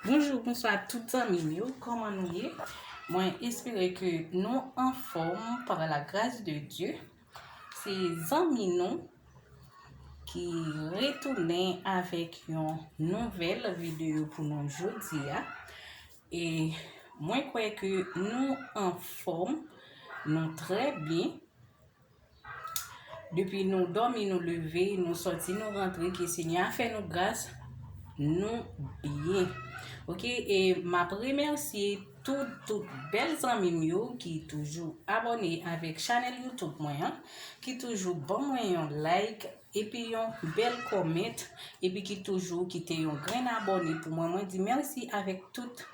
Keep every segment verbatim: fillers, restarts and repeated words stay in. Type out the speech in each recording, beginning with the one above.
Bonjou, bonswa tout zanmi m yo, kòman nou ye? Mwen espere ke nou anfòm par la grâce de Dieu. Se zanmi nou ki retounen avèk yon nouvèl videyo pou nou jodi a. E mwen kwè ke nou anfòm, nou trè byen. Depi nou dòmi, nou leve, nou sòti, nou rantre, ke Senyè a fè nou gras, nou byen. Oke, e m ap remèsye tout, tout bèl zanmi m yo ki toujou abòne avèk chanèl YouTube mwen an, ki toujou ban mwen yon like, epi yon bèl kòmant, epi ki toujou kite yon grenn abòne pou mwen. Mwen di mèsi avèk tout,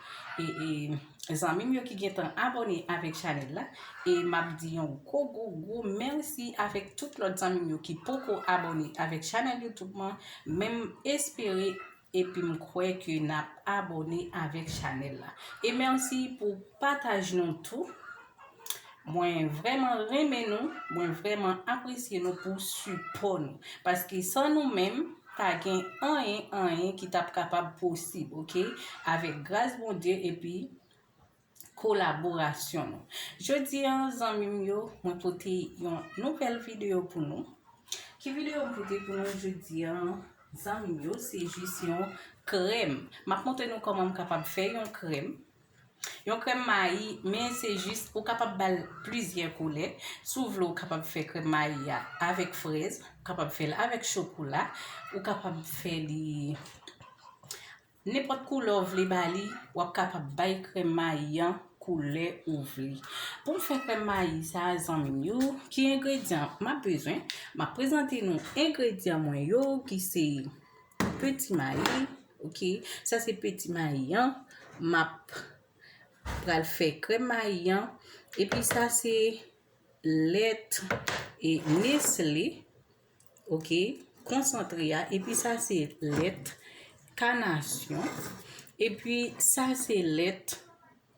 e, e, zanmi m yo ki gentan abòne avèk chanèl la. E m ap di yon gwo, gwo, gwo mèsi avèk tout lòt zanmi m yo ki poko abòne avèk chanèl YouTube mwen. Men m espere epi m kwè ke n ap abòne avèk chanèl la. E mèsi pou pataj nou tou. Mwen vrèman renmen nou, mwen vrèman apresye nou pou sipò nou. Paske san nou menm, pa gen anyen, anyen ki t ap kapab posib, oke? Avèk gras Bondye epi kolaborasyon nou. Jodi a, zanmi m yo, mwen pote yon nouvèl videyo pou nou. Ki videyo m pote pou nou jodi a, zanmi m yo? Se jis yon krèm. M ap montre nou kòman m kapab fè yon krèm. Yon krèm mayi, men se jis ou kapab ba l plizyè koulè. Si w vle, ou kapab fè krèm mayi a avèk frèz, ou kapab fè l avèk chokola, ou kapab fè li nenpòt koulè w vle ba li, w ap kapab bay krèm mayi an koulè ou vle. Pou m fè krèm mayi sa a, zanmi m yo, ki engredyan m ap bezwen? M ap prezante nou engredyan mwen yo, ki se peti mayi, oke? Sa se peti mayi an. M ap pral fè krèm mayi an. Epi sa se lèt e Nestlé, oke, konsantre a. Epi sa se lèt kanasyon. Epi sa se lèt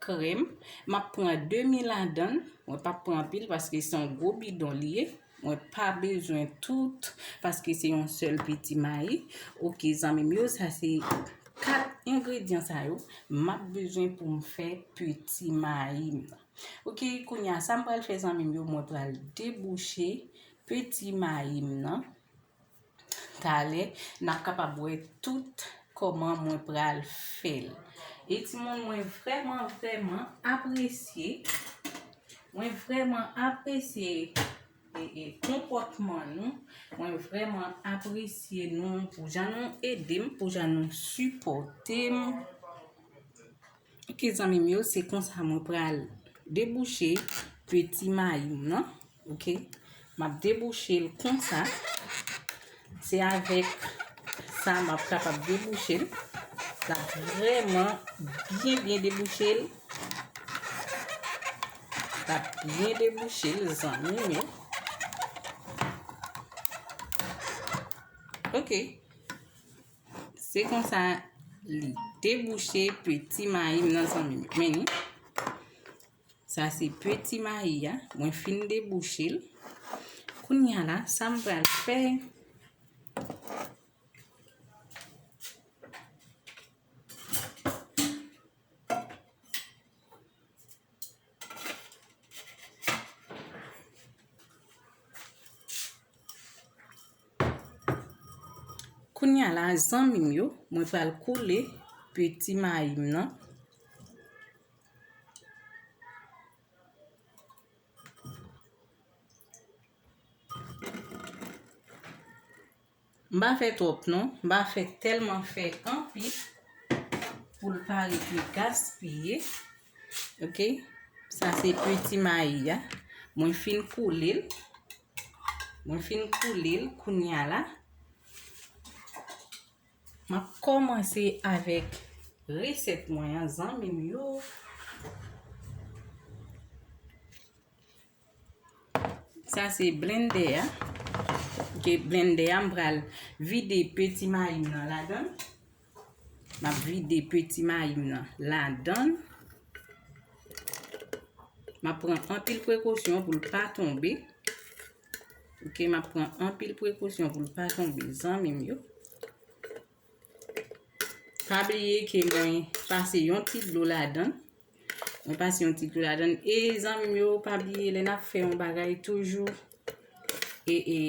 krèm. M ap pran demi ladan l. Mwen p ap pran anpil paske se yon gwo bidon li ye. Mwen pa bezwen tout paske se yon sèl peti mayi. Oke, zanmi m yo, sa se kat engredyan sa yo m ap bezwen pou m fè peti mayi m nan. Oke, kounye a, sa m pral fè, zanmi m yo, mwen pral debouche peti mayi m nan. Talè, n ap kapab wè tout kòman mwen pral fè l. E timoun, mwen vrèman, vrèman apresye, mwen vrèman apresye e, e, konpòtman nou. Mwen vrèman apresye nou pou jan nou ede m, pou jan nou sipòte m. Oke, zanmi m yo, se konsa mwen pral debouche peti mayi m nan. Oke, m ap debouche l konsa. Se avèk sa m ap kapab debouche l. L ap vrèman byen, byen debouche l. L ap byen debouche l, zanmi m yo. Oke. Se konsa li debouche peti mayi m nan, zanmi m. Men li. Sa se peti mayi a. Mwen fin debouche l. Kounye a la, sa m pral fè? Kounye a la, zanmi m yo, mwen pral koule peti mayi m nan. M pa fè twòp non, m pa fè tèlman fè anpil pou l pa rete gaspiye. Oke, sa se peti mayi a. Mwen fin koule l. Mwen fin koule l kounye a la. M ap kòmanse avèk resèt mwen an, zanmi m yo. Sa se blendè a. Oke, blendè a, m pral vide peti mayi m nan ladan l. M ap vide peti mayi m nan ladan l. M ap pran anpil prekosyon pou l pa tonbe. Oke, m ap pran anpil prekosyon pou l pa tonbe, zanmi m yo. Pa bliye ke mwen pase yon ti dlo ladan. Mwen pase yon ti dlo ladan. E zanmi m yo, pa bliye, lè n ap fè yon bagay, toujou e, e,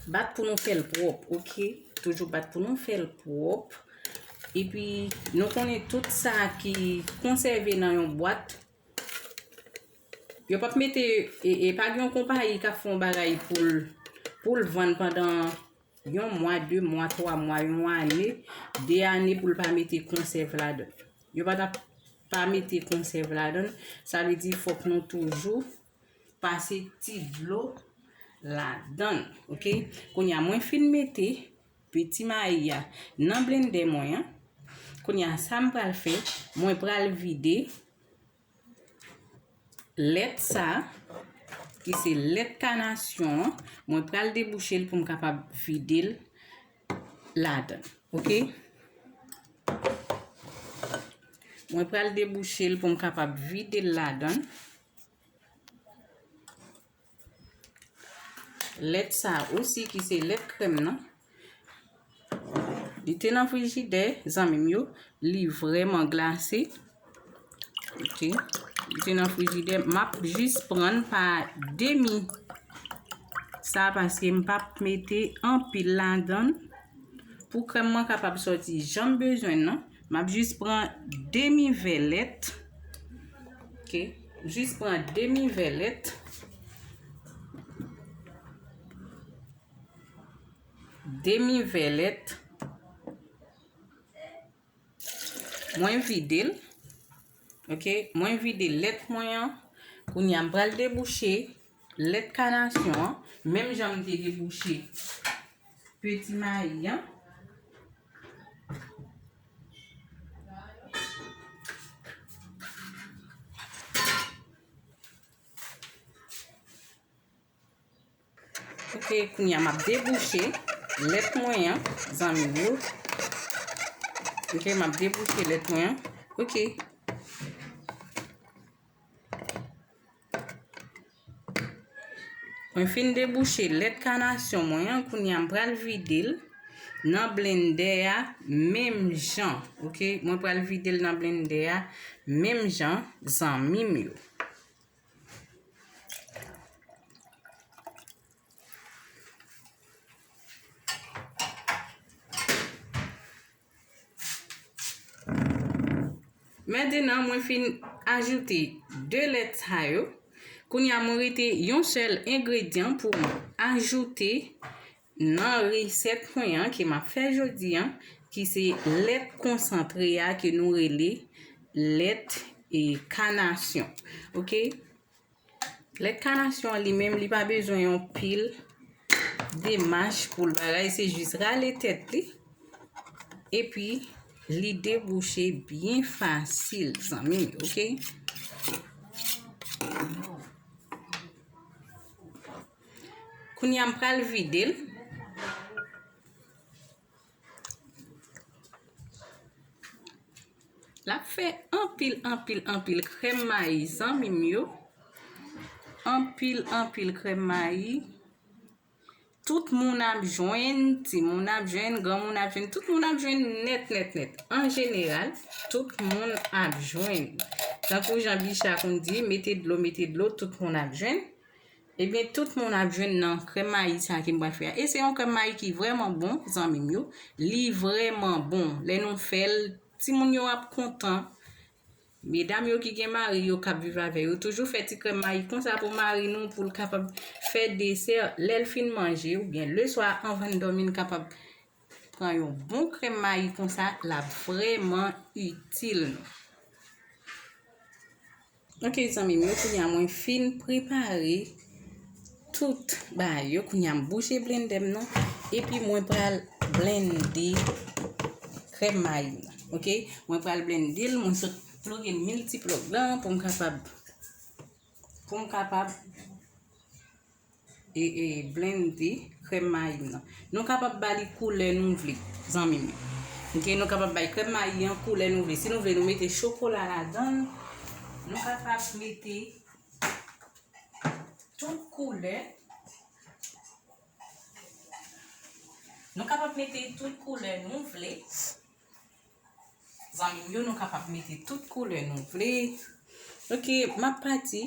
bat pou nou fè l pwòp, oke? Toujou bat pou nou fè l pwòp. Epi, nou konnen tout sa ki konsève nan yon bwat, yo p ap mete, e, e pa gen yon konpayi k ap fè yon bagay pou l, pou l vann pandan yon mwa, de mwa, twa mwa, yon ane, de ane pou l pa mete konsèv ladan. Yo pa t ap pa mete konsèv ladan. Sa vle di fòk nou toujou pase ti dlo ladan, oke? Kounye a, mwen fin mete peti mayi a nan blendè mwen an. Kounye a, sa m pral fè, mwen pral vide lèt sa, ki se lèt kanasyon an, mwen pral debouche l pou m kapab vide l ladan, oke? Mwen pral debouche l pou m kapab vide l ladan. Lèt sa osi ki se lèt krèm nan. Li te nan frijidè, zanmi m yo. Li vrèman glase. Oke. Li te nan frijidè. M ap jis pran pa demi sa paske m p ap mete anpil ladan l. Pou krèm mwen kapab sòti jan m bezwen l nan, m ap jis pran demi vè lèt. Oke. Jis pran demi vè lèt. Demi vè lèt. Mwen vide l. Oke, mwen vide lèt mwen an. Kounye a, m pral debouche lèt kanasyon an. Menm jan m te debouche peti mayi an. Oke, kounye a m ap debouche lèt mwen an, zanmi m yo. Oke, m ap debouche lèt mwen an. Oke. Mwen fin debouche lèt kanasyon mwen an, kounye a m pral vide l nan blendè a menm jan. Oke, mwen pral vide l nan blendè a menm jan, zanmi m yo. Mentenan, mwen fin ajoute de lèt sa yo. Kounye a, mwen rete yon sèl engredyan pou m ajoute nan resèt mwen an ke m ap fè jodi an, ki se lèt konsantre a ke nou rele lèt, e, kanasyon. Oke? Lèt kanasyon an li menm, li pa bezwen yon pil demach pou l bagay, se jis rale tèt li. Epi, li debouche byen fasil, zanmi m, oke? Kounye a, m pral vide l. L ap fè anpil, anpil, anpil krèm mayi, zanmi m yo. Anpil, anpil krèm mayi. Tout moun ap jwenn, timoun ap jwenn, granmoun ap jwenn, tout moun ap jwenn nèt, nèt, nèt. An jeneral, tout moun ap jwenn. Tankou jan Bicha konn di, mete dlo, mete dlo, tout moun ap jwenn. Ebyen, tout moun ap jwenn nan krèm mayi sa ke m pral fè a. E se yon krèm mayi ki vrèman bon, zanmi m yo. Li vrèman bon. Lè nou fè l, timoun yo ap kontan. Medam yo ki gen mari yo k ap viv avè yo, toujou fè ti krèm mayi konsa pou mari nou, pou l kapab fè desè. Lè l fin manje, oubyen leswa anvan n dòmi, n kapab pran yon bon krèm mayi konsa, l ap vrèman itil nou. Oke, zanmi m yo, kounye a mwen fin prepare tout bagay yo. Kounye a m bouche blendè m nan, epi mwen pral blende krèm mayi m nan. Oke, mwen pral blende l, mwen sot ploge miltiplòg lan pou m kapab, pou m kapab e, e, blende krèm mayi m nan. Nou kapab ba li koulè nou vle, zanmi m yo. Oke, nou kapab bay krèm mayi an koulè nou vle. Si nou vle, nou mete chokola ladan l. Nou kapab mete tout koulè. Nou kapab mete tout koulè nou vle. Zanmi m yo, nou kapab mete tout koulè nou vle. Ok, m ap pati.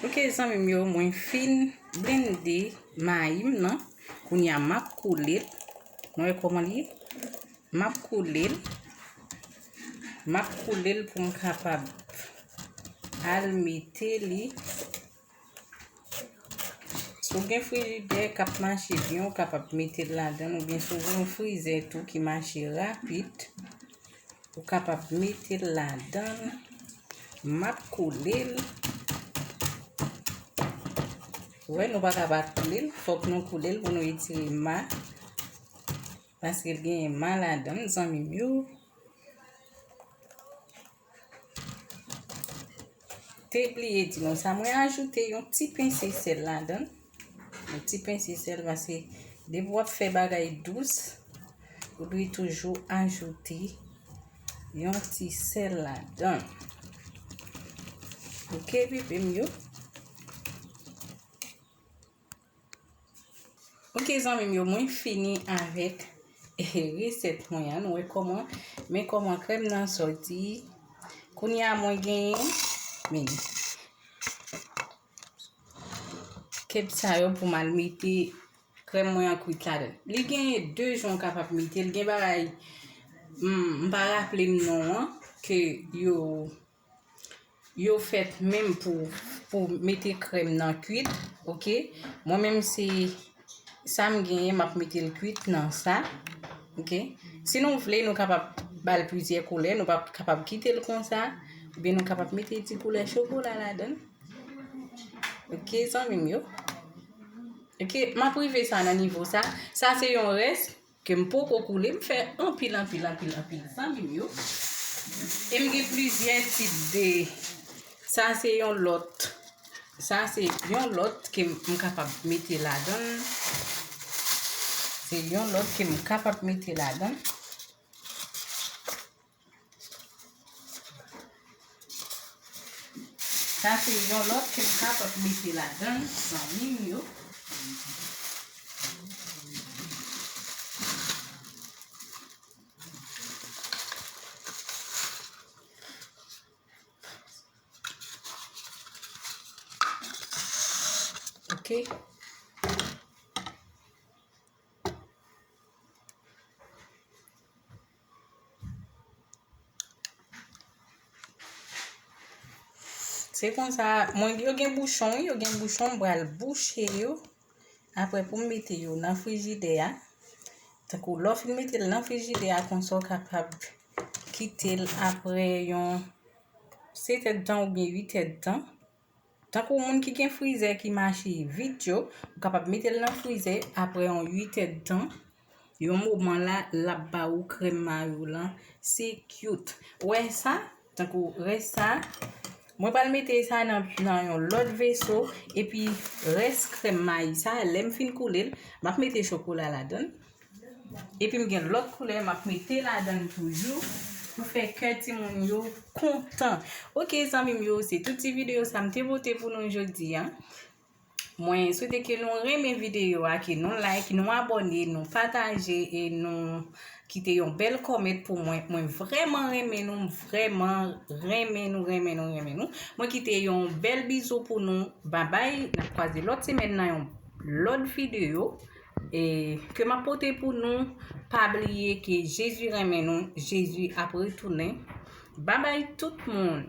Ok, zanmi m yo, mwen fin blende mayi m nan. Kounye a, m ap koule l. Nou wè kòman l ye? M ap koule l. M ap koule l pou m kapab al mete li. Si w gen frijidè k ap mache byen, ou kapab mete l ladan l, oubyen si w gen yon frizè tou ki mache rapid, ou kapab mete l ladan l. M ap koule l. Ou wè, nou pa ka pa koule l, fòk nou koule l pou nou retire ma, paske l genyen ma ladan l, zanmi m yo. Te bliye di nou sa, mwen ajoute yon ti pense sèl ladan l. Yon ti pense sèl, paske depi w ap fè bagay dous, ou dwe toujou ajoute yon ti sèl ladan l. Ok, bebe m yo. Ok, zanmi m yo, mwen fini avèk, eh, resèt mwen an. Nou wè kòman, men kòman krèm nan sòti. Kounye a, mwen genyen, men, kèb sa yo pou m al mete krèm mwen an kwit ladan l. Li genyen de jan w kapab mete l. Gen bagay, m, m pa raple m non an, ke yo, yo fèt menm pou, pou mete krèm nan kwit, ok? Mwen menm se sa m genyen, m ap mete l kwit nan sa, ok? Si nou vle, nou kapab ba l plizyè koulè, nou pa kapab kite l konsa, oubyen nou kapab mete ti koulè chokola ladan l. Ok, zanmi m yo. Ok, m ap rive sa nan nivo sa. Sa se yon rès ke m poko koule, m fè anpil, anpil, anpil, anpil, zanmi m yo. E m gen plizyè tip de, sa se yon lòt, sa se yon lòt ke m kapab mete ladan l. Se yon lòt ke m kapab mete ladan l. Sa se yon lòt ke m kapab mete ladan l, zanmi m yo. Ok. Se konsa, mwen, yo gen bouchon, wi, yo gen bouchon, m pral bouche yo. Apre, pou m mete yo nan frijidè a, tankou lè w fin mete l nan frijidè a, konsa w kapab kite l apre yon sèt èdtan oubyen uit èdtan. Tankou moun ki gen frizè ki mache vit yo, ou kapab mete l nan frizè apre yon uit èdtan. Yon moman la, l ap ba ou krèm mayo lan. Se cute. Ou wè sa? Tankou rès sa. Mwen pral mete sa nan, nan yon lòt veso. Epi rès krèm mayi sa, lè m fin koule l, m ap mete chokola ladan l. Epi m gen lòt koulè m ap mete ladan l toujou pou fè kè timoun yo kontan. Ok, zanmi m yo, se tout ti videyo sa m te pote pou nou jodi a. Mwen swete ke nou renmen videyo a, ke nou like, nou abòne, nou pataje e nou kite yon bèl kòmèt pou mwen. Mwen vrèman renmen nou, m vrèman renmen nou, renmen nou, renmen nou. Mwen kite yon bèl bizou pou nou. Babay, n ap kwaze lòt semèn nan yon lòt videyo. E ke m ap pote pou nou. Pa bliye ke Jezi renmen nou, Jezi ap retounen. Babay tout moun.